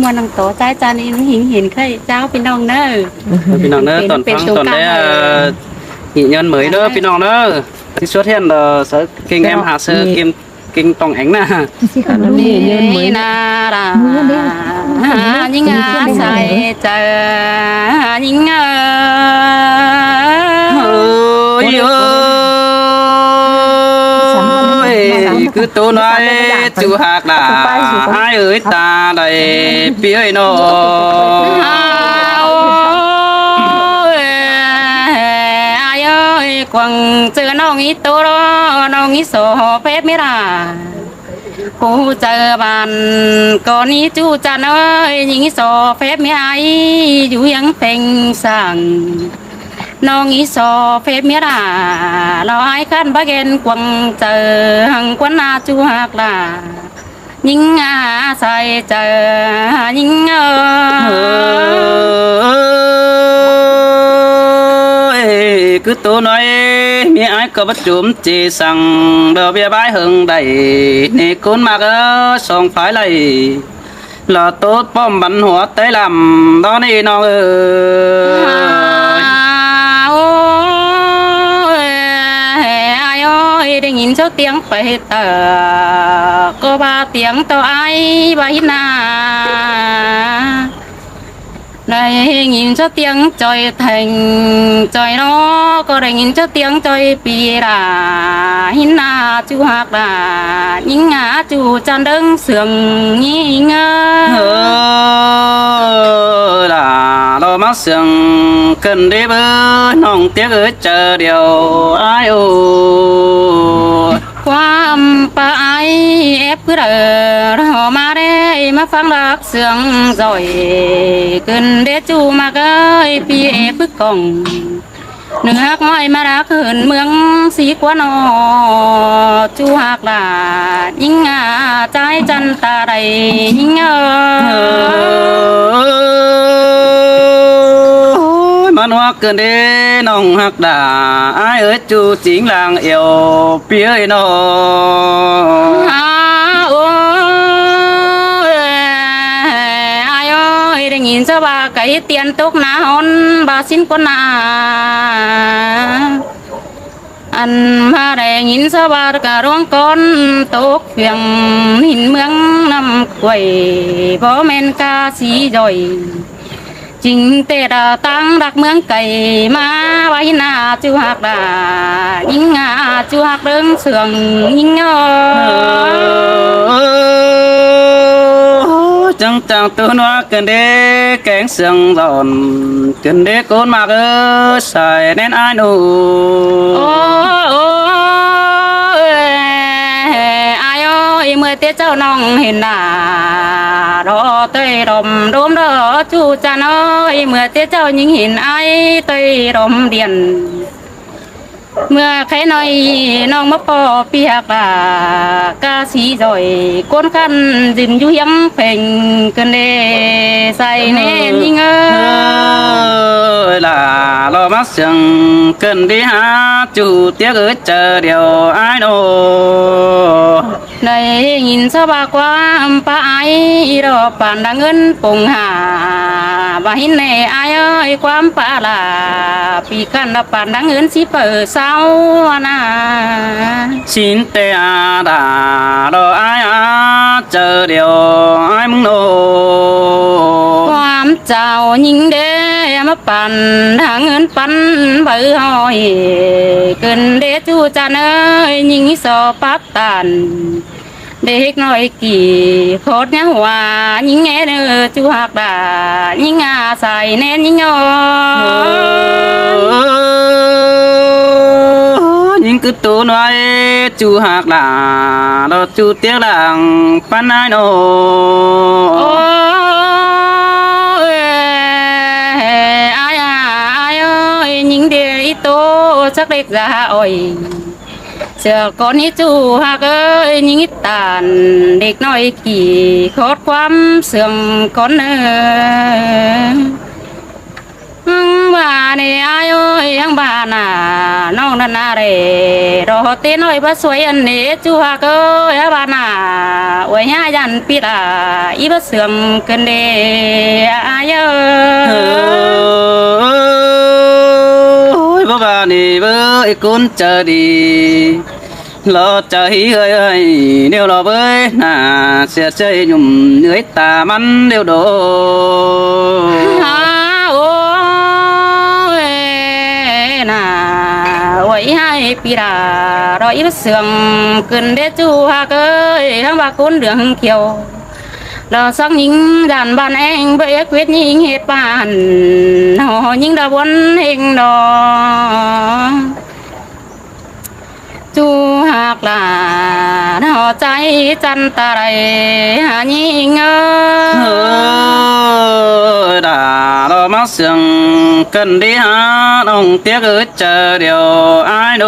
ວ່ານາງໂຕໃຈຈານອີ່ເຫັນ ເຫັນໃຄ່ເຈົ້າພີ່ນ້ອງເດີ ເອີ ພີ່ນ້ອງເດີ ເປັນ ຕອນຟັງ ເປັນຕົວ ຕອນແລກ ກາງ ເອີ ຫິຍ້ອນເໝີຍເດີ ພີ່ນ້ອງເດີ ທີ່ຊວດຮຽນເດີ ເສີເກັ່ງແອມຫາເສີ ເກັ່ງ ເກັ່ງຕ້ອງແອງນາ ອັນນີ້ຍ້ອນເໝີຍ ນາລາ ຍິງອາໄສ ເຈົ້າຍິງເອີຍ ໂອ້ຍ ໂອ້ຍ ຄືໂຕນ້ອຍຈູຮັກຫຼ້າ ອ້າຍເອີຍ ຕາໄດ້ປີ້ເອີຍນ້ອງ ອ້າຍເອີຍ ກວາງເຈີນ້ອງອີໂຕ ນ້ອງອີໂສ ເພດເມລາ ກູເຈີບ້ານກໍນີ້ຈູຈານເອີຍ ຍິງໂສເຟບເມອາຍ ຢູ່ຫຍັງເປັງສັງ ນ້ອງອີໂສເຟບເມລາ ລາວອາຍຄັນບາແກນກວາງເຈີ ຫັງກວນນາຈູຮັກລາ ຍິງອາໄສເຈີ ຍິງເອີຍ ຄືໂຕນ້ອຍ ເມອາຍກໍບໍ່ຈຸມ ເຈສັງ ດອກເບ້ຍບາຍເຫິງໄດ້ ນີ້ຄຸນມາກເອີ ສອງຝ່າຍໄລ່ ລະໂຕປ້ອມບັນຫົວໄຕລຳ ດອກນີ້ນ້ອງເອີຍ ໂອ້ຍ ອ້າຍເອີຍ ໄດ້ຍິນເຈົ້າຕຽງໄປຕາ ກໍວ່າຕຽງຕໍ່ອ້າຍວ່າຫິນນາ ໄດ້ຍິນເຈົ້າຕຽງຈ່ອຍແທງຈ່ອຍລໍ ກໍໄດ້ຍິນເຈົ້າຕຽງຈ່ອຍປີລາ ຫິນນາຈູຮັກລາ ຍິງອາຈູຈັນເດິງເຊື່ອງຍິງເອີ ເອີ ລາລໍມາເຊື່ອງກັນເດ້ເບີ ນ້ອງຕຽກເອີຍ ເຈີດຽວອ້າຍໂອ ຄວາມປະໄອແອບຄືເດີ ເຮົາມາໄດ້ມາຟັງລັກເຊື່ອງຈ່ອຍ ຂຶ້ນເດຈູມາເກີຍ ປີເອບຄືກ່ອງ ເນື້ອຮັກນ້ອຍມາລັກເຮືອນເມືອງສີກວານອ ຈູຮັກຫຼ້າ ຍິງອາຈາຍຈັນຕາໄດຍິງເອີຍ ໂອ້ຍ ມານວກ ເກີນເດ ນ້ອງຮັກດາ ອ້າຍເອີຍ ຈູຈິງລາງແອວ ປີເອີຍນ້ອງ ອາ ໂອ້ຍ ອ້າຍເອີຍ ໄດ້ຍິນຊະວ່າໄກ່ຕຽນຕົກໜ້າຮ້ອນ ບາສິນກົນນາ ອັນມາໄດ້ຍິນຊະວ່າກະຫຼວງກ່ອນຕົກເຄື່ອງ ຫີນເມືອງນ້ຳກ້ວຍ ບໍ່ແມ່ນກາສີຍ່ອຍ ຈຶ່ງແຕ່ດາຕ່າງລັກເມືອງໄກ ມາໄວ້ໜ້າຈູຮັກດາ ຍິງອາຈູຮັກເລື່ອງເຊື່ອງຍິງເອີຍ ຈັ່ງຈັ່ງໂຕນົວກຶນເດ ແກງເຊື່ອງຫຼອນ ກຶນເດໂກນມາກເອີ ສາຍແໜ້ນອາໂນ ໂອ້ ໂອ້ ເອີ ອາຍເອີຍ ເມື່ອແຕ່ເຈົ້ານ້ອງເຫັນໜ້າ ລໍເຕີຍລົມ ໂດມລໍຈູຈານເອີຍ ເມື່ອແຕ່ເຈົ້າຍິງເຫັນອາຍເຕີຍລົມດຽນ ເມື່ອໄຄນ້ອຍນ້ອງມາພໍ້ປຽກລາ ກາສີຈ້ອຍ ກົນຂັນຢືນຢູ່ຮຽງເພັງ ກຶນເດໃສ່ແໜ້ນຍິງເອີຍ ລາລໍມາເຊື່ອງ ກຶນດີຫາ ຈູຕຽກເອີຍ ເຈີດຽວອາຍໂນ ໄດ້ຍິນຊະວ່າຄວາມປະອາຍ ດອກປານດາເງິນປົງຫາ ວ່າເຫັນແນ່ອາຍເອີຍ ຄວາມປະລາ ປີກັນດອກປານດາເງິນຊິເປີເຊົາອານາ ຊິນແຕ່ອາດາ ດອກອາຍອາ ເຈີດຽວອາຍມຶງໂນ ຄວາມເຈົ້າຍິງເດ ມາປັນດາເງິນປັນໃບຫອຍ ກຶນເດຈູຈານເອີຍ ຍິງຊອປັບ ຕານ ເດັກນ້ອຍກີ້ ໂຄດຍາວວ່າ ຍິງແອເນີ ຈູຮັກດາ ຍິງອາໄສແໜ້ນຍິງໂອ ຍິງຄືໂຕນ້ອຍ ຈູຮັກດາ ລອດຈູຕຽກຫຼັງປັນອາຍໂນ ໂອ ອາຍ ອາຍ ອາຍເອີຍ ຍິງເດອີໂຕ ຈັກເລັກຈະຫາອ້ອຍ ເສືອກອນນີ້ຈູຮັກເອີຍ ຍິງອີຕານ ເດັກນ້ອຍກີ້ ຂອດຄວາມເຊື່ອງກ່ອນເນີ ວ່າ ນີ້ອ້າຍເອີຍ ທາງບ້ານນະ ນ້ອງນັ້ນນະເດ້ ດອກເຕັນອ້ອຍບໍ່ສວຍອັນນີ້ ຈູຮັກເອີຍ ບ້ານນະ ໂອຍ ຫາຢ້ານປີລາ ອີບໍ່ເຊື່ອງເກີນເດ້ ອ້າຍເອີຍ ໂອ້ຍ ບໍ່ວ່ານີ້ເວີ້ຍ ຄົນໃຈດີ ລໍໃຈເອື້ອຍ ແນວລໍເວີ້ຍ ໜ້າເສຍໃຈຫຍຸ້ມເອື້ອຍ ຕາມັນແລ້ວດອກ ໂອ້ຍ ໜ້າ ໂອຍ ຫາຍປີລາ ລໍອີເຊື່ອງຂຶ້ນເດ້ ຈູຮັກເອີຍ ທັງວ່າຄົນເຫຼືອງຂຽວ ລໍສັງຍິງ ຢ້ານບ້ານແອງ ບໍ່ເອກເວດຍິງເຮັດບ້ານ ຫໍຍິງດາວນເຮງດອກ ຈູຮັກຫຼ້າ ເອົາໃຈຈັນຕາໄລຫາຍິງເອີຍ ເອີ ດາລໍມາເຊື່ອງກັນດີຫານ້ອງຕຽກເອີຍ ເຈີດຽວອ້າຍໂດ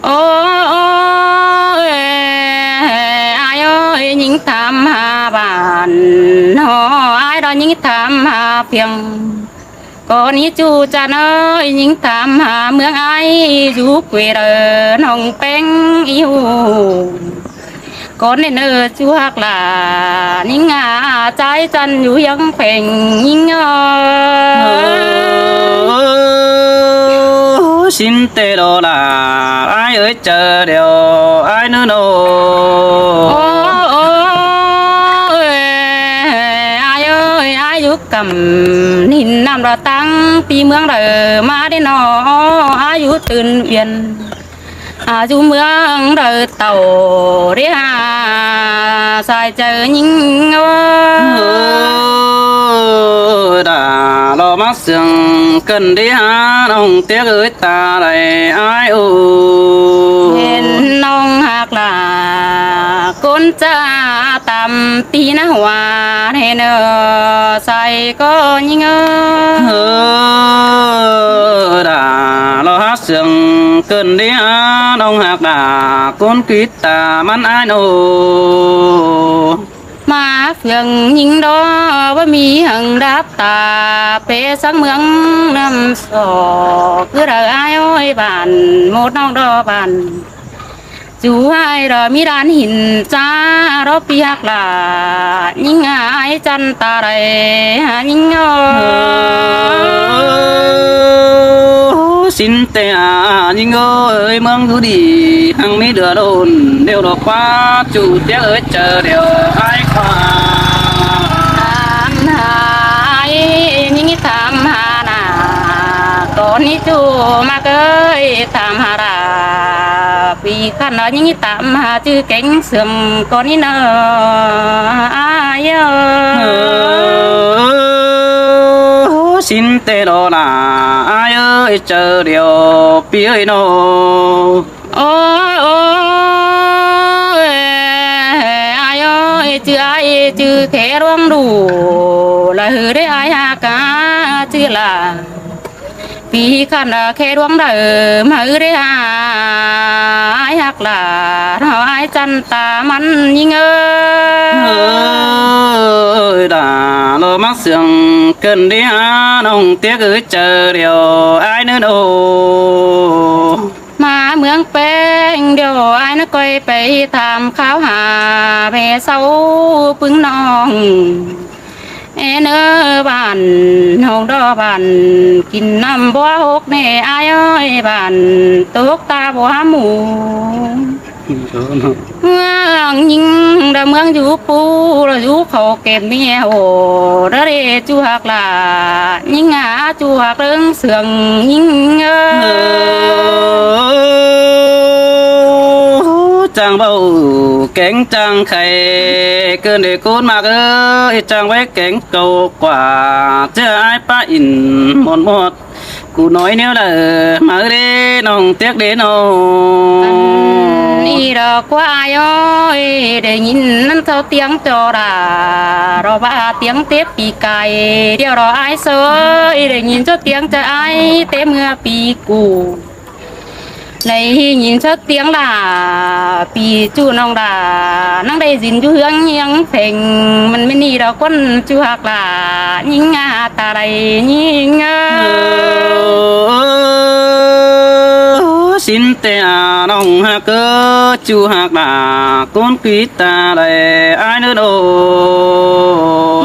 ໂອ້ ໂອ້ ເອີຍ ອ້າຍເອີຍ ຍິງຖາມຫາບ້ານ ໂອ້ ອ້າຍດອກ ຍິງຖາມຫາພຽງ ກໍນີ້ຈູຈັນເອີຍ ຍິງຖາມຫາເມືອງອ້າຍ ຢູ່ເກວເດີ ໜອງແປ້ງອີຫູ ກໍນີ້ເນີ ຈູຮັກຫຼ້າ ຍິງອາຈາຍຈັນຢູ່ຍັງແຂວງຍິງເອີ ຊິນເຕໂດລາ ອ້າຍເອີຍ ເຈີດຽວອ້າຍເນີໂນ ໂອ້ ໂອ້ ເອີຍ ອ້າຍເອີຍ ອ້າຍຢູ່ ກຳນິນນຳລະຕັງ ປີເມືອງໃດມາໄດ້ໜໍ ອາຍຸຕື່ນວຽນ ອາຍຸເມືອງໃດເຕົ້າ ເດຫາສາຍໃຈຍິງເອີ ເອີ ດາລໍມາເຊື່ອງກັນເດຫາ ນ້ອງຕຽກເອີຍ ຕາໄດອ້າຍໂອ ເຫັນນ້ອງຮັກຫຼ້າ ກົນຈາຕາມຕີນະຫວານໃຫ້ເນີ ໃສ່ກໍຍິງເອີ ເອີ ດາລໍຫາເຊື່ອງເກີນເດຫາ ນ້ອງຮັກດາກົນກິດຕາມັນອ້າຍໂນ ມາເຟືອງຍິງດໍ ບໍ່ມີຫຍັງດັບຕາ ເປສັງເມືອງນ້ຳສອກ ຄືດາອ້າຍໂອ້ຍບ້ານ ໝົດນ້ອງດໍບ້ານ ຈູອ້າຍດອມີດານຫີນຈ້າ ດອປີຮັກຫຼ້າ ຍິງອ້າຍຈັນຕາໄດຫາຍິງເອີ ສິນແຕ່ຫາຍິງເອີຍ ເມືອງຢູ່ດີ ຮັ່ງມີເດືອໂດນ ດຽວດອກວ່າ ຈູຕຽກເອີຍ ເຈີດຽວອ້າຍຄວາ ຖາມຫາອ້າຍ ຍິງຖາມຫາໜ້າ ກ່ອນນີ້ຈູມາເກີຍ ຖາມຫາລາ ປີຄັນຍິງຕາມຫາຈື່ແກງເຊື່ອງ ກ່ອນນີ້ເນີອ້າຍເອີ ເອີ ສິນແຕ່ດອລາ ອ້າຍເອີຍ ເຈີດຽວ ປີເອີຍໂນ ໂອ້ຍ ໂອ້ຍ ອ້າຍເອີຍ ຈື່ອ້າຍ ຈື່ແຄ່ດວງດູ ລະຮືເດອ້າຍຫາກາ ຈື່ລາ ປີຄັນແຄ່ດວງເດີ ມາເອີເດອ້າຍຮັກຫຼ້າ ເຮົາອ້າຍຈັນຕາມັນຍິງເອີ ເອີ ດາລໍມາເຊື່ອງເກີນເດຫາ ນ້ອງຕຽກເອີຍ ເຈີດຽວ ອ້າຍເນີໂນ ມາເມືອງແປ້ງ ດຽວອ້າຍນະກ້ອຍໄປຖາມຂ່າວຫາແມ່ເຊົາປຶງນ້ອງ ເອເນີບ້ານ ໂຮງດໍບ້ານ ກິນນ້ຳບໍ່ຫົກແນ່ອ້າຍເອີຍບ້ານ ຕົກຕາບໍ່ຫາໝູ ເມືອງຍິງດາເມືອງຢູ່ປູລະຢູ່ເຂົາເກັບເມຍໂອ ດາເດຈູຮັກຫຼ້າ ຍິງຫາຈູຮັກເລິງ ເຊື່ອງຍິງເອີ ຈ້າງເວົ້າແກງຈ້າງໄຂ່ ເກີນໄດ້ໂກນມາກເອີຍ ຈ້າງໄວ້ແກງເກົ່າກວ່າ ເຈ້ອອ້າຍປະອິນໝົດໝົດ ກູນ້ອຍແນວໃດ ມາເອີເດນ້ອງຕຽກເດນ້ອງ ອັນນີ້ດອກວ່າອ້າຍເອີຍ ໄດ້ຍິນນັ້ນເຊົາຕຽງຈໍລາ ດອກວ່າຕຽງເຕັບປີກາຍ ດຽວດອກອ້າຍເຊີຍ ໄດ້ຍິນເຈົ້າຕຽງຈະອ້າຍ ແຕ່ເມື່ອປີກູ ໄດ້ຍິນເສີຍງຕຽງຫຼ້າ ປີຈູນ້ອງຫຼ້າ ນາງໄດ້ຢືນຢູ່ເຮືອນຍຽງເພັງ ມັນແມ່ນນີ້ດອກຄົນຈູຮັກຫຼ້າ ຍິງອາຕາໄດຍິງເອີຍ ເອີ ສິນແຕ່ອານ້ອງຮັກເອີຍ ຈູຮັກຫຼ້າ ຄົນກີຕາໄດອ້າຍເດີໂດ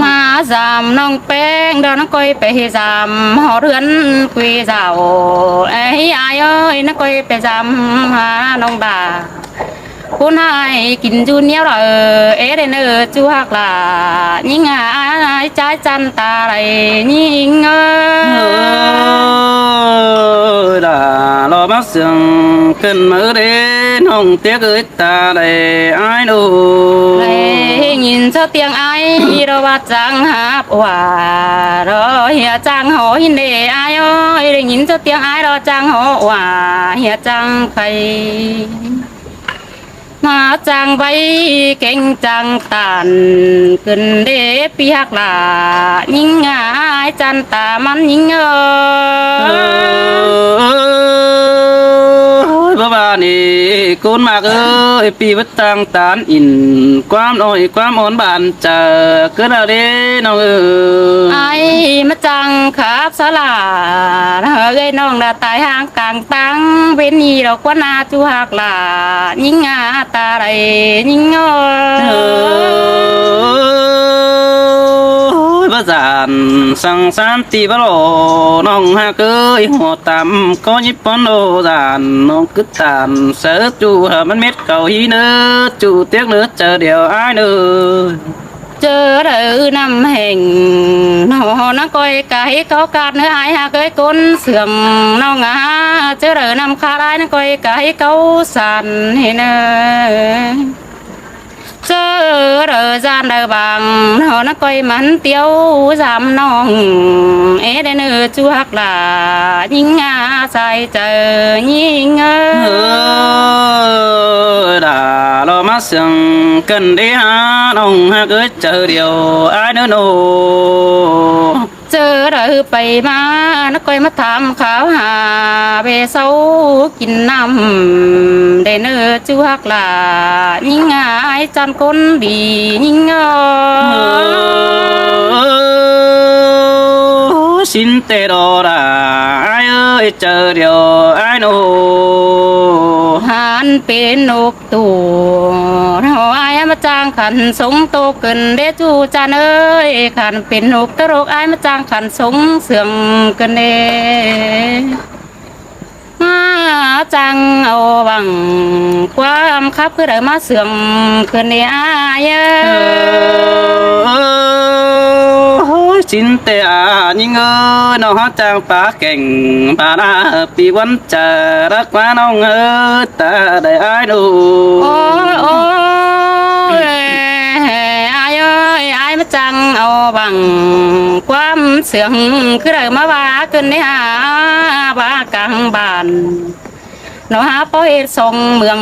ມາຢາມນ້ອງ ແປ້ງດອນນະກ້ອຍໄປຢາມ ຮອດເຮືອນກຸຍເຈົ້າ ເອີຍ ອ້າຍເອີຍ ນະກ້ອຍໄປຢາມຫານ້ອງດາ ຜູ້ນາຍກິນຢູ່ໜຽວເດີ ເອເດເນີ ຈູຮັກຫຼ້າ ຍິງອາຍຈາຍຈັນຕາໄດຍິງເອີຍ ເອີ ດາລໍມາເຊື່ອງຂຶ້ນມາເດີ ນ້ອງຕຽກເອີຍ ຕາໄດອ້າຍໂດ ໄດ້ຍິນສຽງຕຽງອ້າຍ ລໍວ່າຈັ່ງຮັບວ່າ ລໍເຮຍຈັ່ງຫໍຫິນເດອ້າຍເອີຍ ໄດ້ຍິນສຽງຕຽງອ້າຍ ລໍຈັ່ງຫໍວ່າ ເຮຍຈັ່ງໄປ ມາຈັ່ງໄວເກັ່ງຈັ່ງຕານ ຂຶ້ນເດ ປີຮັກຫຼ້າ ຍິງອາຍຈັນຕາມັນຍິງເອີຍ ເອີຍ ບໍ່ວ່ານີ້ ຄົນມັກເອີຍ ປີມາຈັ່ງຕານອິນ ຄວາມນ້ອຍຄວາມອ່ອນບານຈາ ເກີດເອົາເດນ້ອງເອີຍ ອ້າຍມາຈັ່ງຂັບສາລາ ເອີຍ ນ້ອງລະຕາຍຫ່າງກາງ ຕັ້ງເວນນີ້ດອກຄວັນອາ ຈູຮັກຫຼ້າ ຍິງອາຕາໄດຍິງເອີຍ ເອີຍ ພະສານສັງສານຕິບະຫຼໍ ນ້ອງຮັກເອີຍ ຫົວຕຳກໍຍິບປອນໂອສານ ນ້ອງກຶດຕານເສີຈູ ມັນເມັດເຂົ້າຫີເນີ ຈູຕຽກເນີ ເຈີດຽວອ້າຍເນີ. ເຈີເດີນ້ຳແຫ້ງ ນ້ອງນາງກ້ອຍກະເຮັດເຂົ້າກາດເນີ ອ້າຍຮັກເອີຍ ກົ້ນເຊື່ອງນ້ອງອາ ເຈີເດີນ້ຳຂາດ ອ້າຍນາງກ້ອຍກະເຮັດເຂົ້າສານໃຫ້ເນີ ເຈີເດີຈານເດີບາງ ນ້ອງນາງກ້ອຍມັນຕຽວສາມນ້ອງ ເອເດເນີ ຈວກຫຼ້າ ຍິງອາສາຍເຈີຍິງເອີ ເອີ ດາລໍມາເຊື່ອງກັນເດຫາ ນ້ອງຮັກເອີຍ ເຈີດຽວອ້າຍເນີໂນ ເຈີເດີໄປມາ ນາງກ້ອຍມາຖາມຂ່າວຫາ ເວເຊົາກິນນ້ຳ ເດເນີ ຈວກຫຼ້າ ຍິງອາຍຈັນຄົນດີ ຍິງເອີ ຊິນແຕ່ດໍດາ ອ້າຍເອີຍ ເຈີດຽວອ້າຍໂນ ຫັນເປັນນົກ ໂຕເຮົາອ້າຍມາຈ້າງຂັນສົງໂຕເກີນເດຈູຈານເອີຍ ຂັນເປັນນົກຕະຫຼົກອ້າຍມາຈ້າງຂັນສົງເຊື່ອງເກີນເດ ມາຈ້າງເອົາຫວັງຄວາມຄັບຄືໄດ້ມາເຊື່ອງເກີນເດອ້າຍເອີ ຊິນແຕ່ອາຍິງເອີ ນ້ອງເຮົາຈ້າງປາແກ່ງປານາ ປີວັນຈາລັກມານ້ອງເອີ ຕາໄດ້ອ້າຍດູ ໂອ້ຍ ໂອ້ຍ ອ້າຍເອີຍ ອ້າຍມາຈັ່ງເອົາບັງຄວາມເຊື່ອງ ຄືໄດ້ມາວ່າຂຶ້ນໃນຫາວ່າກາງບ້ານ ເນາະຫາພໍເຮັດສອງເມືອງ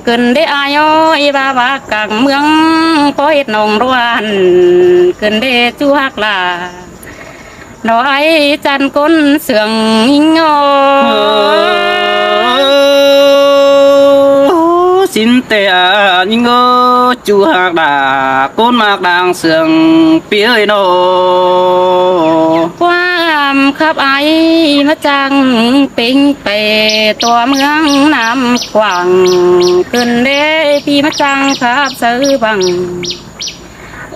ຂຶ້ນເດ້ອ້າຍເອີຍ ວ່າວ່າກາງເມືອງພໍເຮັດໜອງດ້ວນຂຶ້ນເດ້ຈຸຮັກຫຼ້າ ດອກໄອຈັນກົ້ນເຊື່ອງຍິງເອີ ຊິນແຕ່ອາຍິງເອີ ຈູຮາກດາກກົ້ນໝາກດ່າງເຊື່ອງ ປີເອີຍເນາະ ຄວາມຄັບອາຍມາຈັ່ງເປັງໄປຕົວເມືອງນ້ຳຂວາງ ຂຶ້ນເດ້ ປີມາຈັ່ງຄັບເຊີບັງ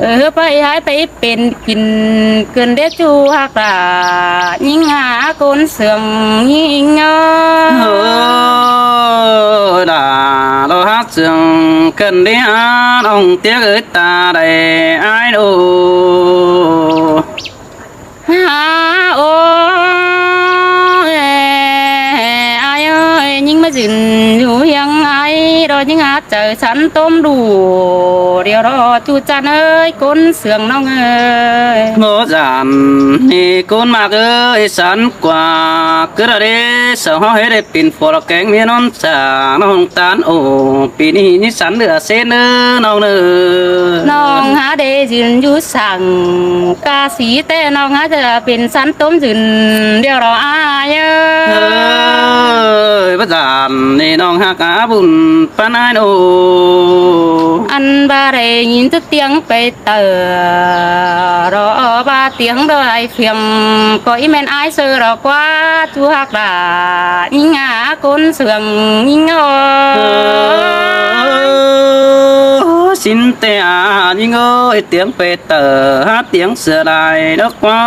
ເອີ ໄປຫາຍໄປເປັນກິນ ຂຶ້ນເດ້ຈູຮັກຫຼ້າ ຍິງຫາກົ້ນເຊື່ອງຍິງເອີ ເອີ ດາລະຫາເຊື່ອງ ຂຶ້ນເດ້ຫານ້ອງຕຽກເອີຍ ຕາໄດ້ອາຍໂອ ຫາໂອຍ ອາຍເອີຍ ຍິງມາຢືນຢູ່ຮຽງອາຍ ດອກຍິງຫາ ໃຈສັນຕົມດູ ດຽວລໍຈູຈັນເອີຍ ກົນເຊື່ອງນ້ອງເອີຍ. ບໍ່ສັນນີ້ກົນໝາກເອີຍ ສັນກວ່າເກີດເດ ສາວເຮົາໃຫ້ໄດ້ເປັນຜົວລະແກງເມຍນອນສາງນ້ອງຕານໂອ ປີນີ້ນິສັນເຫຼືອເຊນເດີນ້ອງເດີ. ນ້ອງຫາໄດ້ຢືນຢູ່ສັງກາສີແຕ່ ນ້ອງຫາຈະເປັນສັນຕົມຢືນ ດຽວລໍອ້າຍເອີຍ. ເອີຍ ບໍ່ສັນນີ້ນ້ອງຫາກອາບຸນ ປານອ້າຍໂນ ອັນວ່າໄດ້ຍິນແຕ່ຕຽງໄປເຕີ ລໍວ່າຕຽງດອຍພຽງ ກໍອີແມ່ນອ້າຍເຊີດອກວ່າ ຈູຮັກຫຼ້າຍິງອາ ກົນເຊື່ອງຍິງເອີຍ. ຊິນແຕ່ອາຍິງເອີຍ ຕຽງໄປເຕີ ຫາຕຽງເສືອດາຍດອກວ່າ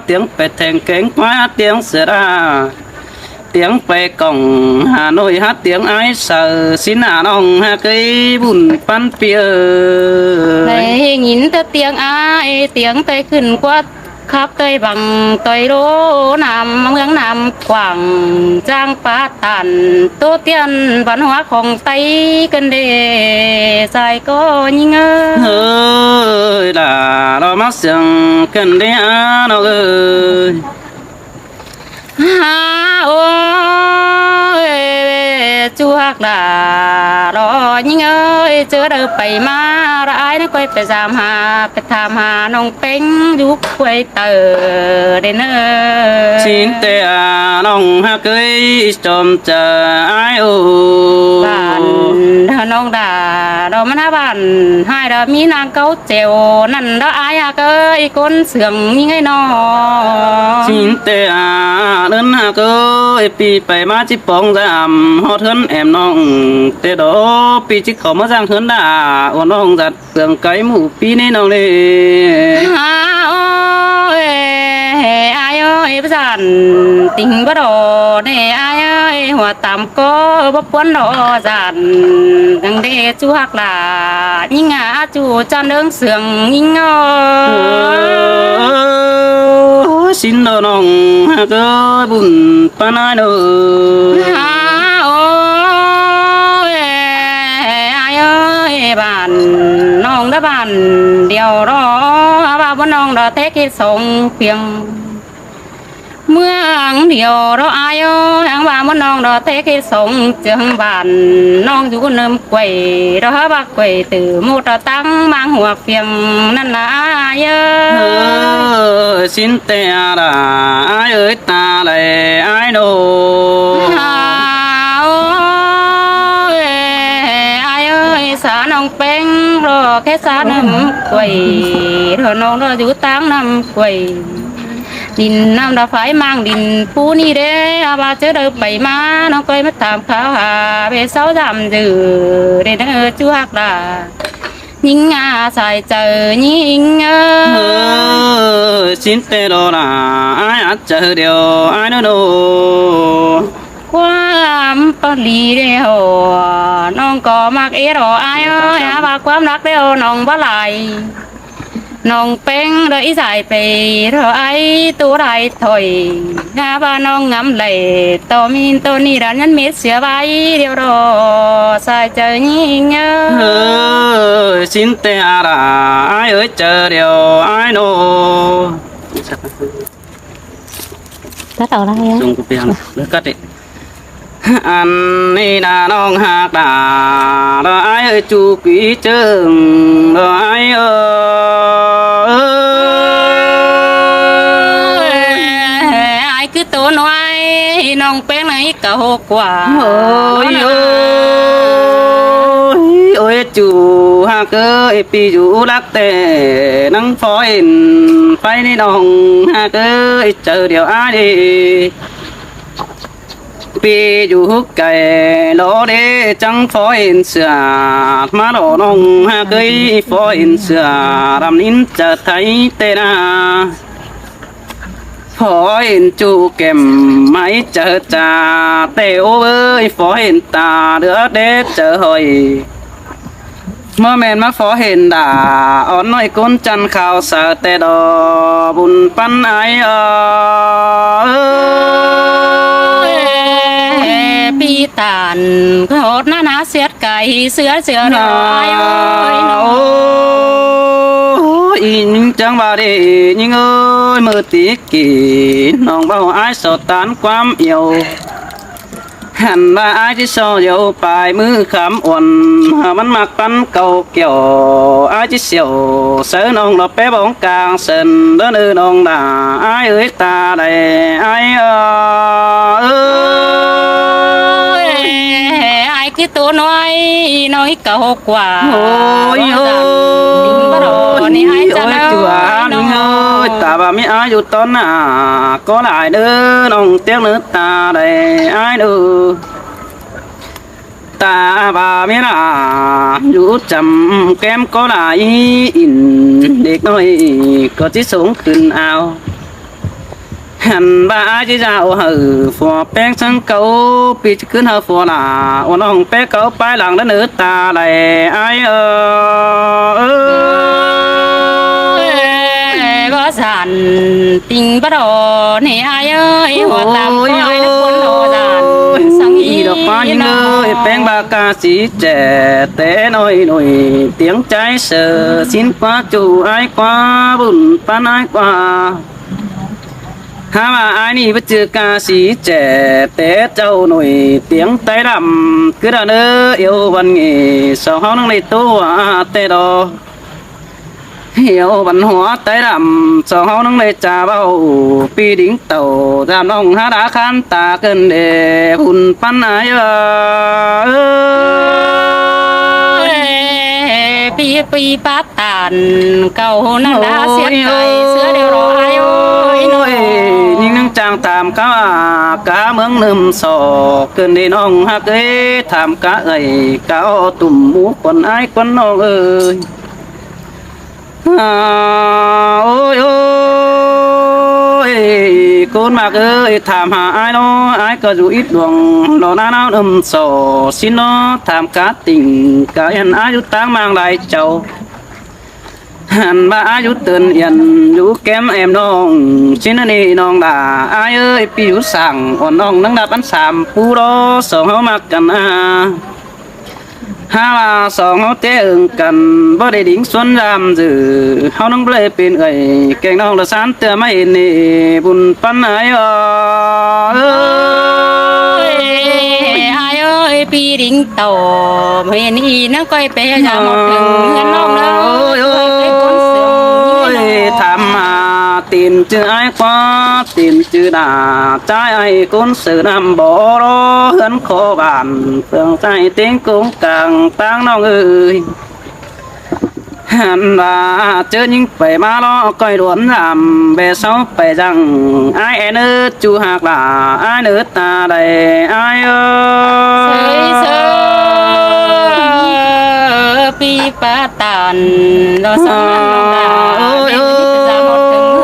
ຕຽງໄປແທງແກງກວ່າ ຕຽງເສືອດາ ຕຽງໄປກ່ອງຫາໜ້ອຍ ຫາຕຽງອ້າຍເຊີ ຊິນອານ້ອງຫາເກີຍບຸນປັນປີເອີຍ. ໄດ້ຍິນແຕ່ຕຽງອ້າຍ ຕຽງໄຕຂຶ້ນກວ່າ ຂັບໄຕບັງ ໄຕໂລນ້ຳເມືອງນ້ຳກວ້າງ ຈາງປາຕັນ ໂຕຕຽນບັນຫົວຂອງໄຕກັນເດ ຊາຍກໍຍິງເອີຍ. ເຮີ້ຍ ລາລໍມາເຊື່ອງກັນເດ ອານ້ອງເອີຍ. ຫາໂອ້ຍ ຈູຮັກຫຼ້າລໍຍິງເອີຍ ເຈີເດີໄປມາລະອາຍນະ ຂ້ອຍໄປສາມຫາ ໄປຖາມຫານ້ອງເປັງຢູ່ຫ້ວຍເຕີເດເນີ. ຊິນແຕ່ອານ້ອງຫາເກີຍ ຈອມຈະອາຍໂອ ບ້ານເດີນ້ອງດາ ດອກມະນາບ້ານ ຫາຍດາມີນາງເກົາ ແຈວນັ້ນດາ ອາຍຫາເກີຍ ກົນເຊື່ອງຍິງເອີຍນ້ອງ. ຊິນແຕ່ອາເດີນຫາເກີຍ ປີໄປມາຈິປອງຈາມ ຮອດເຮືອນແອມນ້ອງ ແຕ່ດອກ ປີຈິເຂົ້າມາສ້າງເຮືອນດາ ໂອນ້ອງຈັດເຄື່ອງໄກໝູ່ປີນີ້ນ້ອງເດ. ຫາໂອ້ຍ ອາຍເອີຍ ປະສານຕິງບໍ່ດອເດ ອາຍເອີຍ ຫົວຕາມ ກໍບໍ່ປວນດອກສັນ ຈັ່ງເດ ຈູຮັກຫຼ້າຍິງອາ ຈູຈັນເດີງເຊື່ອງຍິງເອີຍ. ຊິນເດີນ້ອງຫາເກີຍ ບຸນປານອ້າຍເດີ. ຫາໂອ້ຍ ອາຍເອີຍ ບ້ານນ້ອງດາ ບ້ານດຽວດອ ວ່າບໍ່ນ້ອງດອ ແທ້ຄິດສອງພຽງ ເມືອງດຽວດອ ອາຍເອີຍ ຫາງວ່າມະນ້ອງດອ ເທເຂດສອງເຈືອງ ບ້ານນ້ອງຢູ່ເນີມກວຍດອ ຫາວ່າກວຍຕື່ມູດດອ ຕັ້ງມາງຫົວພຽງນັ້ນລະ ອາຍເອີຍ. ເອີ ຊິນແຕ່ອາດາ ອາຍເອີຍ ຕາໄຫຼອາຍໂນ. ຫາໂອ້ຍ ອາຍເອີຍ ສານ້ອງແປ້ງດອ ແຄ່ສາເນີມກວຍດອ ນ້ອງດອ ຢູ່ຕາງນ້ຳກວຍ ດິນນ້ຳດາ ຝາຍມາງດິນພູນີ້ເດ້ ວ່າເຈີເດີໄປມາ ນ້ອງກອຍມາຖາມຂ່າວຫາ ເວເຊົາຢາມເດີ ເດີເດີ ຈູຮັກດາ ຍິງອາສາຍເຈີຍິງເອີຍ. ເອີ ຊິນແຕ່ດອລາ ອາຍອັດເຈີດຽວ ອາຍໂນໂນ ຄວາມປະລີເດໂອ ນ້ອງກໍມັກເອດອ ອາຍເອີຍ ຫາວ່າຄວາມຮັກເດໂອ ນ້ອງບໍ່ຫຼາຍ ນ້ອງແປ້ງເດີ ອີສາຍໄປເທາະໄອໂຕໄດ້ຖອຍ ຫາວ່ານ້ອງງາມໄຫຼ ໂຕມີນໂຕນີ້ດາ ຍັນເມັດເສຍໄວ້ດຽວດອ ສາຍເຈີຍິງເອີຍ. ເອີ ຊິນແຕ່ອາດາ ອາຍເອີຍ ເຈີດຽວ ອາຍໂນ. ຕັດອອກແລ້ວ ສົ່ງກູໄປຫາເລີຍ ກັດເດ ອັນນີ້ນະນ້ອງຮັກດາ ດອ ອາຍເອີຍ ຈູກີເຈີງ ດອ ອາຍເອີຍ. ອາຍຄືໂຕນ້ອຍ ນ້ອງແປ້ງໃນກະຫົກກວ່າ ໂອ້ຍ ໂອ້ຍ ໂອ້ຍ ຈູຮັກເອີຍ ປີຢູ່ລັກແຕ່ ນັ່ງພໍເຫັນໄຟນີ້ນ້ອງຮັກເອີຍ ເຈີດຽວອາຍເດ ປີຢູ່ໄກລໍເດ ຈັ່ງພໍເຫັນເສືອ ມາລໍນ້ອງຫາເຄີຍ ພໍເຫັນເສືອ ດຳນິນຈະໄທແຕ່ນາ ພໍເຫັນຈູແກ້ມໄມ້ຈະຈາ ແຕ່ໂອເອີຍ ພໍເຫັນຕາເດືອເດ ເຈີຫອຍ ເມື່ອແມ່ນມາພໍເຫັນດາ ອ່ອນນ້ອຍກົ້ນຈັນຂາວສາວແຕ່ດອ ບຸນປັນອາຍເອີຍ ປີ ຕານ ຮອດໜ້າໜາສຽດໄກ່ເສືອເສືອດອຍເອີຍ. ໂອ້ຍ ອີ່ຍິງຈັງວ່າເດ້ ຍິງເອີຍ ມື້ຕີກີ້ນ້ອງເວົ້າອ້າຍສໍຕານຄວາມອຽວ ຫັ້ນວ່າອ້າຍຊິສໍຢຽວປາຍມືຄຳອ່ອນ ມັນມັກປັນເກົາ ແກ້ວ ອ້າຍຊິສຽວໃສ່ນ້ອງດອກແປ້ບອງກາງເຊິນເດີ ເດີນ້ອງດາ ອ້າຍເອີຍຕາໃດ ອ້າຍເອີຍ. ອ້າຍຄືໂຕນ້ອຍ ນ້ອຍເກົ່າກວ່າ ໂອ້ຍ ໂອ້ຍ ນີ້ອ້າຍຈັນເອີຍ ໂອ້ຍ ຕາວ່າມີອ້າຍຢູ່ຕໍ່ໜ້າກໍຫຼາຍເດີ ນ້ອງຕຽງເນີຕາໃດ ອ້າຍເດີ. ຕາວ່າເວລາຢູ່ຈຳແກ້ມກໍຫຼາຍອິນ ເດັກນ້ອຍກໍຊິສົງຂຶ້ນອາວ ຫັ້ນວ່າອ້າຍຊິຢາວໃຫ້ຜົວແປ້ງສັງເກົາ ປີຊິຂຶ້ນຫາຜົວຫຼ້າ ໂອນ້ອງແປ້ເກົາປາຍຫຼັງເດີ ເນີຕາໃດ ອ້າຍເອີຍ. ວ່າຊັ້ນ ຕິງປະດໍນີ້ອ້າຍເອີຍ ຫົວຕາມຄວາຍນະຄົນໂນດານ ສັງອີດອກມາຍິງເອີຍ ແປ້ງບາກາສີແຈ ແຕ່ນ້ອຍໜ້ອຍຕຽງໃຈເສີ ສິນກວ່າຈູອ້າຍກວ່າ ບຸນປານອ້າຍກວ່າ ຫາວ່າອ້າຍນີ້ບໍ່ຈື່ກາສີແຈ ແຕ່ເຈົ້າໜ້ອຍຕຽງໄຕດຳ ຄືດາເດີ ອຽວວັນເງ ສອງເຮົານັ່ງໄດ້ໂຕແຕ່ດອກ ຮຽວບັນຫົວໄຕດຳ ສອງເຮົານັ່ງໄດ້ຈາເວົ້າ ປີດິງເຕົາ ຈາມນ້ອງຫາດາຄານຕາເກີນເດ ຮຸນປັນອາຍເອີຍ. ປີ ປີປາຕານເກົ່ານັ້ນດາ ສຽດໄກ່ເສືອດອຍເອີຍ ໂອ້ຍ ຍິງນັ່ງຈ້າງຕາມກາ ກາເມືອງເນີມສອກ ເກີນເດນ້ອງຮັກເອີຍ ຖາມກາເອີຍ ກາອ້ອຕຸ່ມໝູ່ຄົນອ້າຍຄົນນ້ອງເອີຍ. ອາ ໂອ້ຍ ໂອ້ຍ ຄົນມັກເອີຍ ຖາມຫາອ້າຍເນາະ ອ້າຍກໍຢູ່ອິດດວງ ລໍໜ້າໜາວເນີມສໍຊິເນາະ ຖາມກາຕິ່ງກາແອ່ນ ອ້າຍຢູ່ຕ່າງມາງຫຼາຍເຈົ້າ ຫັ້ນວ່າອ້າຍຢູ່ເຕີນອຽນ ຢູ່ແກ້ມແອມນ້ອງ ຊິນະນີນ້ອງດາ ອ້າຍເອີຍ ປີຢູ່ສ້າງ ອ່ອນນ້ອງນັງດາບອັນສາມ ຜູ້ລໍສອງເຮົາມັກກັນອາ ຫາວ່າສອງເຮົາແຕ່ເອີງກັນ ບໍ່ໄດ້ດິງສວນຍາມຈື່ ເຮົານັງບໍ່ໄດ້ເປັນເອື້ອຍ ແກ້ງນ້ອງລະສານເທື່ອມາເຫັນນີ້ ບຸນປັນອ້າຍເອີຍ ອ້າຍເອີຍ ປີດິງຕໍ່ ເຫັນອີນາງກ້ອຍໄປຍາມເຖິງເຮືອນນ້ອງເດີ ໂອ້ຍ ໂອ້ຍ ໂອ້ຍ ຖາມມາ ຕີນຈື່ອ້າຍກວ່າ ຕີນຈື່ໜ້າ ຈ່າຍອ້າຍຄົນເສືອນຳບໍ່ລໍ ເຮືອນຂໍບ້ານ ເຟືອງໃຈເຕັງກົງກາງຕາງນ້ອງເອີຍ ຫັ້ນວ່າເຈີຍິງໄປມາລໍກ້ອຍດວນຍາມ ແບເຊົາໄປຈັ່ງ ອ້າຍແອເນີຈູຮັກຫຼ້າ ອ້າຍເນີຕາໃດ ອ້າຍເອີຍ ເຊີຍເຊີຍ ປີປາຕານ ລໍສອງນ້ອງດາ ໂອ້ຍ ໂອ້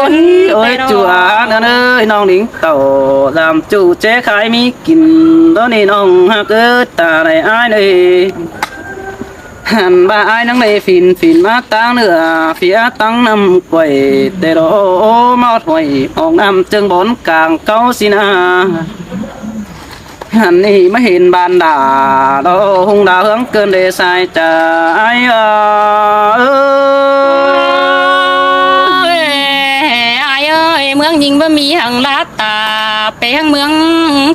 ຍ ໂອ້ຍ ໂອ້ຍ ຈົວເນີຍ ນ້ອງລິງເຕົ້າ ລຳຈູເຈຂາຍມີ ກິນດອກນີ້ນ້ອງຮັກເອີຍ ຕາໄດ້ອ້າຍເອີຍ ຫັ້ນວ່າອ້າຍນັງໄດ້ຝິນ ຝິນມາຕາງເໜືອ ເຟຍຕັງນ້ຳກ້ວຍ ແຕ່ດອກມາຮອດຫ້ວຍ ອອກນ້ຳເຈິງບ່ອນກາງເກົາສິນາ ຫັ້ນນີ້ມາເຫັນບ້ານດາ ດອກຮຸ່ງດາວເຮືອງເກີນເດຊາຍຈາ ອ້າຍເອີຍ ອ້າຍເອີຍ ເມືອງຍິງບໍ່ມີຫັງລາ ຕາແປງເມືອງ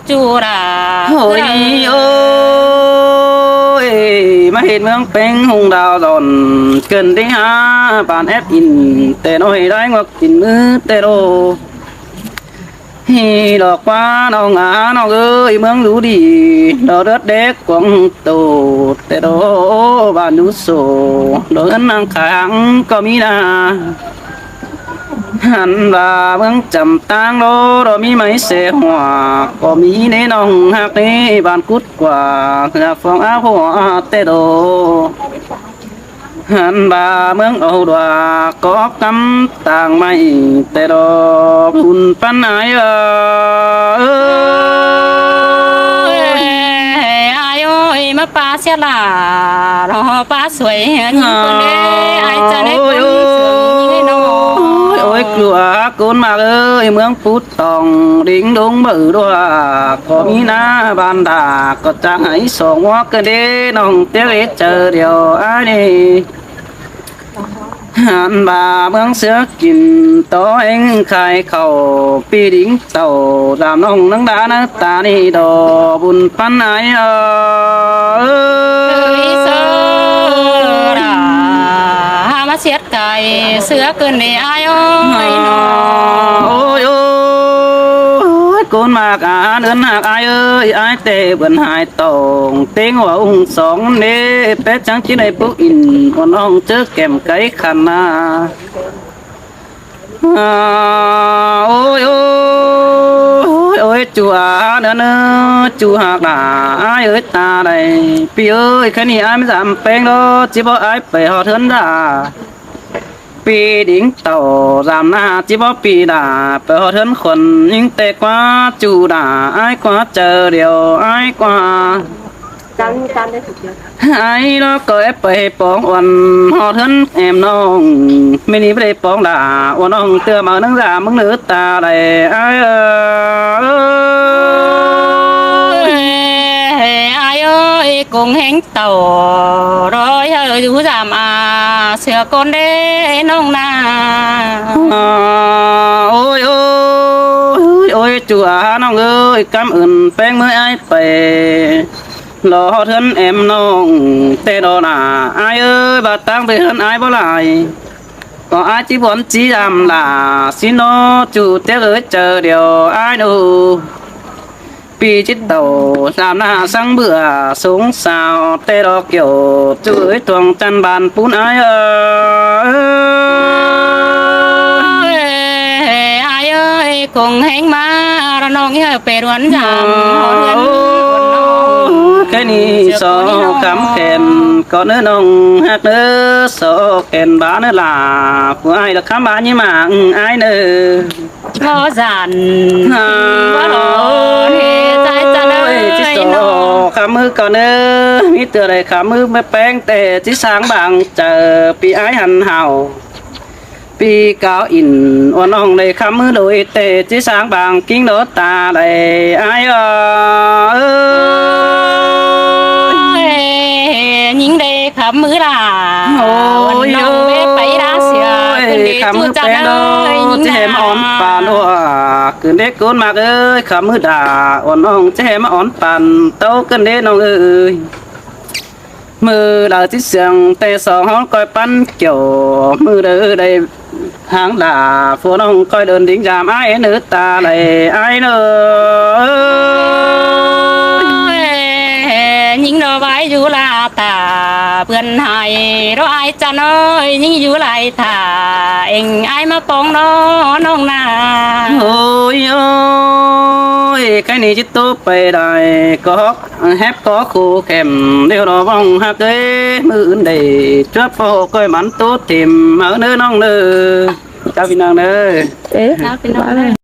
ຈຸລາ ໂອ້ຍ ໂອ້ຍ ມາເຮັດເມືອງເປັງຮຸ່ງດາວດອນ ເກີນໄດ້ຫາບ້ານແອບອິນ ແຕ່ນ້ອຍໄດ້ງວກກິນມື້ແຕ່ໂດ ຮີດອກວ່ານ້ອງອານ້ອງເອີຍ ເມືອງຢູ່ດີ ດອກເລືອດແດກກວາງໂຕ ແຕ່ໂດ ບ້ານຢູ່ໂສ ດອກເຮືອນນາງຂາງກໍມີນາ ຫັ້ນວ່າເມືອງຈຳຕ່າງໂລ ໂລມີໄມ້ເສຫົວ ກໍມີເດ້ນ້ອງຮັກເດ້ ບ້ານກຸດກວ່າ ເຮືອຟອງອາຫົວແຕ່ໂລ ຫັ້ນວ່າເມືອງເອົາດວາ ກໍອອກກຳຕ່າງໄມ້ແຕ່ດອກ ບຸນປັນອາຍເອີຍ ອາຍເອີຍ ມາປາເສຍຫຼາ ລໍປາ ສວຍເຮືອນຍິງຄົນເດ້ ອ້າຍຈະໄດ້ຄົນເສືອຍິງໃຫ້ນ້ອງ ໂອ້ຍ ໂອ້ຍ ຢູ່ອາກຸນມາເອີຍ ເມືອງປູຕອງ ດິງດົງເບີດວກ ພໍມີໜ້າບ້ານດາກ ກໍຈະໃຫ້ສອງວອກກະເດ ນ້ອງເຕຍເອີຍ ເຈີດຽວອ້າຍນີ້ ຫັນວ່າເມືອງເສືອກິນ ຕໍ່ແຫ່ງຂາຍເຂົ້າ ປີດິງເຕົ້າ ດາມນ້ອງນາງດານາຕານີ້ ດອກບຸນປັນອ້າຍເອີຍ ເອີຍ ເສືອດາ ຫາມາສຽດ ໄກ່ເສືອເກີນເດອ້າຍເອີຍເນາະ ໂອ້ຍ ໂອ້ຍ ໂອ້ຍ ໂກນໝາກອາເດີນຫາກອ້າຍເອີຍ ອ້າຍແຕ່ເບິ່ນຫາຍຕອງ ເຕັງວ່າອົງສອງເດ ແປຈັງຈິໄດ້ປຸກອິນ ອ່ອນອ່ອງເຈີແກ້ມໄກ່ຂັນນາ ອາ ໂອ້ຍ ໂອ້ຍ ໂອ້ຍ ໂອ້ຍ ຈູອາເນີນເນີ ຈູຫາກຫຼາ ອ້າຍເອີຍ ຕາໄດ ປີເອີຍ ແຄ່ນີ້ອ້າຍມັນສາມແປງດອກ ຈິບໍ່ອ້າຍໄປຮອດເຮືອນດາ ປີດິງເຕົ້າສາມໜ້າ ຈິບໍ່ປີດາ ໄປຮອດເຮືອນຄົນຍິງແຕ່ກວ່າ ຈູດາ ອ້າຍກວ່າເຈີດຽວ ອ້າຍກວ່າ ຈານ ຈານໄດ້ສຸດຍອດ ອ້າຍລອກກໍແອບໄປປອງອ່ອນ ຮອດເຮືອນແອມນ້ອງ ແມ່ນີ້ບໍ່ໄດ້ປອງດາ ອ່ອນນ້ອງເທື່ອມາໜຶ່ງດາ ມຶງເນີຕາໄດ ອ້າຍເອີຍ ອ້າຍເອີຍ ກົງແຮງ ເຕົ້າ ດອຍເຮີຢູ່ສາມອາ ເສືອກ່ອນເດ້ນ້ອງນາ ໂອ້ຍ ໂອ້ຍ ໂອ້ຍ ຈູອານ້ອງເອີຍ ກຳເອີ້ນແປງເມືອອ້າຍໄປ ລໍເຮືອນແອມນ້ອງ ແຕ່ດອນາ ອ້າຍເອີຍ ບາດຕາງໄປເຮືອນອ້າຍບໍ່ຫຼາຍ ກໍອ້າຍຈິບວນຈິຢາມຫຼາ ຊິນອ ຈູເຕຍເອີຍ ເຈີດຽວອ້າຍໂນ ປີຈິດເຕົ້າ ສາມໜ້າສັງເບືອ ສົງສາວແຕ່ດອກກ່ຽວ ຈູເອີຍ ທວງຈັນບານປູນອ້າຍເອີຍ ອ້າຍເອີຍ ຄົງແຮງມາລະນ້ອງເອີຍ ໄປດວນຢາມ ໂອ້ ແຄ່ນີ້ສອກຄຳແຂນ ກ່ອນເດີນ້ອງຮັກເດີ ສອກແຂນບາເດີຫຼ້າ ຜູ້ອ້າຍລະຄຳບາຍິມາອ້າຍເດີ ບໍ່ສັນ ບໍ່ຫຼໍເຮໃຈຈັນເອີຍ ຈິສອກຄຳມືກ່ອນເດີ ມີເທື່ອໃດຄຳມືແມ່ແປ້ງແຕ່ຈິສ້າງບາງເຈີ ປີອ້າຍຫັນເຮົາ ປີກາວອິນ ອ່ອນອ່ອງໄດ້ຄຳມືໂດຍແຕ່ຈິສ້າງບາງກິ່ງໂດຕາໄດ້ອ້າຍເອີຍ ຍິງໄດ້ຄຳມືລາ ໂອ້ຍ ອ່ອນອ່ອງເວໄປລາເສຍ ໂອ້ຍ ຂຶ້ນເດ ຄຳມືແປ້ງໂດ ຈິແຮມອ່ອນປານ ໂອ້ ຂຶ້ນເດໂກນມາກເອີຍ ຄຳມືດາ ອ່ອນອ່ອງຈິແຮມອ່ອນປານ ໂຕຂຶ້ນເດນ້ອງເອີຍ ມື້ລາວຈິເສຍງ ແຕ່ສອງຫ້ອງກ້ອຍປັນກ່ຽວ ມື້ເດີໄດ້ຫາງດາ ພວກນ້ອງກ້ອຍເດີນດິງຢາມອ້າຍເນີຕາໄດ້ອ້າຍເນີ ຍິງດອກໄມ້ຢູ່ລາ ຕາເປື້ອນໃຫ້ ດອກອ້າຍຈັນເອີຍ ຍິງຢູ່ໄລ່ຖ້າ ເອັງອ້າຍມາປອງນ້ອ ນ້ອງນາ ໂອ້ຍ ໂອ້ຍ ໃກ້ນີ້ຈິໂຕໄປໄດ້ ກໍຮອກແຮບກໍຄູ່ແຄມ ດຽວລໍວອງຮັກເອີຍ ມື້ອື່ນໄດ້ຈວບພໍກ້ອຍມັນໂຕເຕັມ ເອົາເນີນ້ອງເນີ ເຈົ້າພີ່ນ້ອງເນີ ເອີ ເຈົ້າພີ່ນ້ອງເນີ